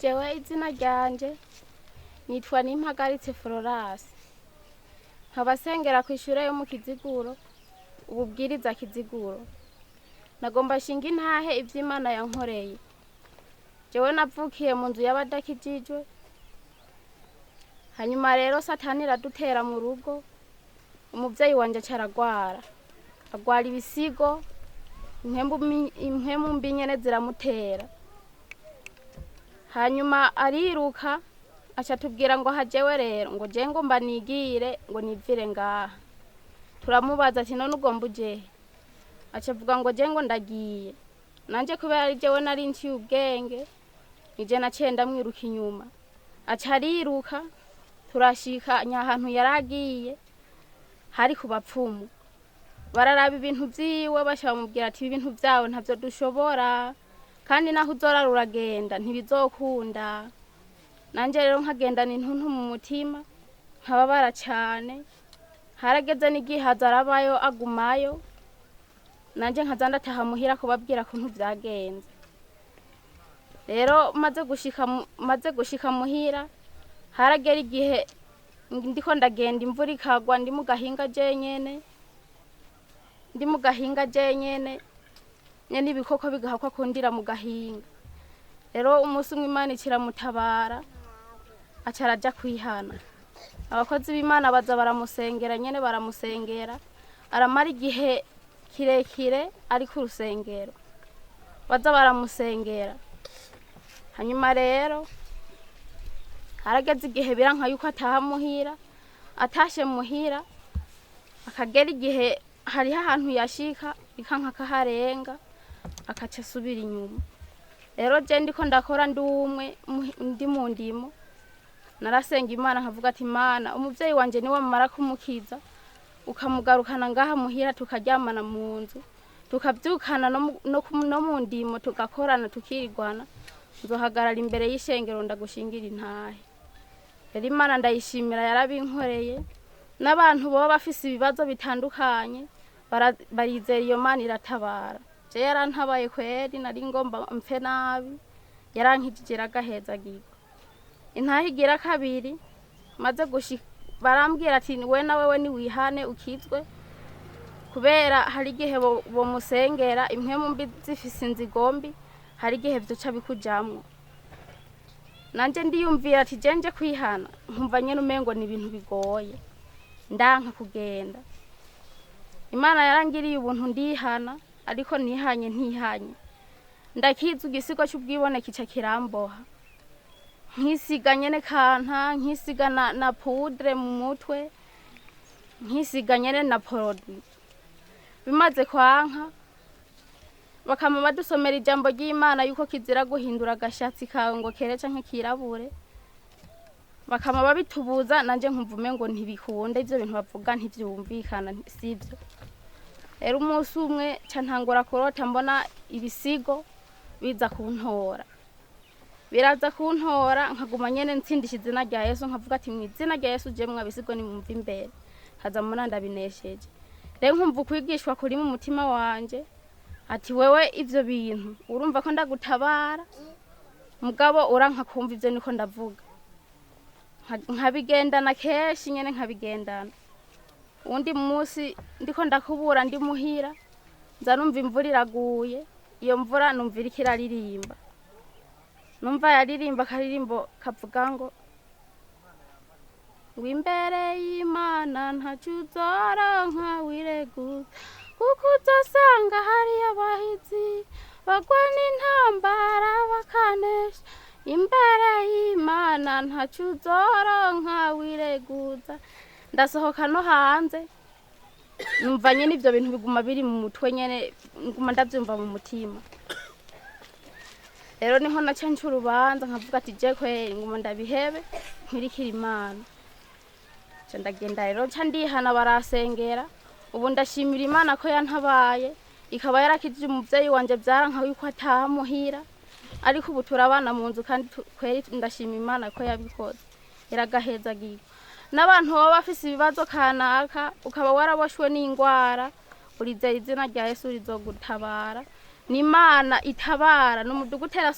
Jewe izina ryanje nitwa Nimpagaritse Florence, nkaba nsengera kw'ishure yo mu Kiziguro, ububwiriza Kiziguro. Nagomba nshinge intahe ivyo Imana yankoreye. Jewe navukiye mu nzu y'abadakijijwe, hanyuma rero satani iradutera mu rugo, umuvyeyi wanje aca aragwara, agwara ibisigo, impwemu mbi nyene ziramutera. Hanyuma ariruka aca atubwira ngo hajewe rero ngo je ngomba nigire ngo nivire ngaha. Turamubaza ati none ugomba ujehe? Aca avuga ngo je ngo ndagiye. Nanje kubera ari jewe nari nciye ubwenge, nije naciye ndamwiruka inyuma. Aca ariruka turashika nyahantu yaragiye hari ku bapfumu. Bararaba ibintu vyiwe baca bamubwira ati ibintu vyawe ntavyo dushobora kandi naho uzorara uragenda ntibizokunda. Nanje rero nkagendana intuntu mu mutima nkababara cane, harageze n'igihe aza arabayo agumayo, nanje nkaza ndataha muhira kubabwira kuntu vyagenze. Rero maze gushika muhira, haragera igihe ndiko ndagenda imvura ikagwa ndi mu gahinga jenyene, ndi mu gahinga jenyene, nyene ibikoko bigahakwa kundira mu gahinga. Rero umunsi umwe Imana ica iramutabara, aca araja kwihana. Abakozi b'Imana baza baramusengera nyene baramusengera, aramara igihe kirekire ari ku rusengero. Baza baramusengera. Hanyuma rero harageze igihe biranka yuko ataha muhira, atashe muhira akagera igihe hariho ahantu yashika bikanka kaharenga akaca asubira inyuma. Rero je ndiko ndakora ndi umwe ndi mu ndimo, narasenga Imana nkavuga ati Mana umuvyeyi wanje niwamara kumukiza ukamugarukana ngaha muhira tukaryamana mu nzu, tukavyukana no mu ndimo tugakorana tukirigwana, nzohagarara imbere y'ishengero ndagushingira intahe. Rero Imana ndayishimira yarabinkoreye, n'abantu boba bafise ibibazo bitandukanye barizera iyo Mana iratabara. Je yarantabaye kweri nari ngomba mpfe nabi, yarankijije iragahezagirwa. Intahe igira kabiri maze gushika barambwira ati we na wewe niwihane ukizwe, kubera hari igihe bomusengera impwemu mbi zifise inzigo mbi, hari igihe vyoca bikujamwo. Nanje ndiyumvira ati je nje kwihana, nkumva nyene umengo ni ibintu bigoye, ndanka kugenda. Imana yarangiriye ubuntu ndihana, ariko nihanye ntihanye. Ndakizwa igisigo c'ubwibone kica kiramboha. Nkisiga nyene kanta, nkisiga na poudre mu mutwe, nkisiga nyene na produit. Bimaze kwanka, bakama badusomera ijambo ry'Imana yuko kizira guhindura agashatsi kawe ngo kere canke kirabure. Bakama babitubuza nanje nkumva umengo ntibikunda ivyo bintu bavuga ntivyumvikana sivyo. Rero umunsi umwe ca ntangura kurota mbona ibisigo biza kuntora. Biraza kuntora nkaguma nyene ntsindisha izina rya Yesu nkavuga ati mw'izina rya Yesu je mwa bisigo nimumve imbere. Nkaza mbona ndabinesheje. Rero nkumva ukwigishwa kuri mu mutima wanje ati wewe ivyo bintu urumva ko ndagutabara mugabo uranka kumva ivyo niko ndavuga. Nkabigendana kenshi nyene nkabigendana. Uwundi musi ndiko ndakubura ndi muhira, nza numva imvura iraguye, iyo mvura numva iriko iraririmba. Numva yaririmba akaririmbo kavuga ngo ngo imbere y'Imana ntaco uzoronka wireguza, kuko uzosanga hariyo abahizi bagwana intambara bakanesha. Imbere y'Imana ntaco uzoronka wireguza. Ndasohoka no hanze, numva nyene ivyo bintu biguma biri mu mutwe nyene, nguma ndavyumva mu mutima. Rero niho naca nca urubanza nkavuga ati je kweri nguma ndabihebe nkurikire Imana. Nca ndagenda rero nca ndihana baransengera, ubu ndashimira Imana ko yantabaye, ikaba yarakijije umuvyeyi wanje vyaranka yuko ataha muhira, ariko ubu turabana mu nzu kandi kweri ndashima Imana ko yabikoze, iragahezagirwa. N'abantu baba bafise ibibazo kanaka, ukaba waraboshwe n'ingwara, urizera izina rya Yesu rizogutabara. Ni Imana itabara, ni umuduga utera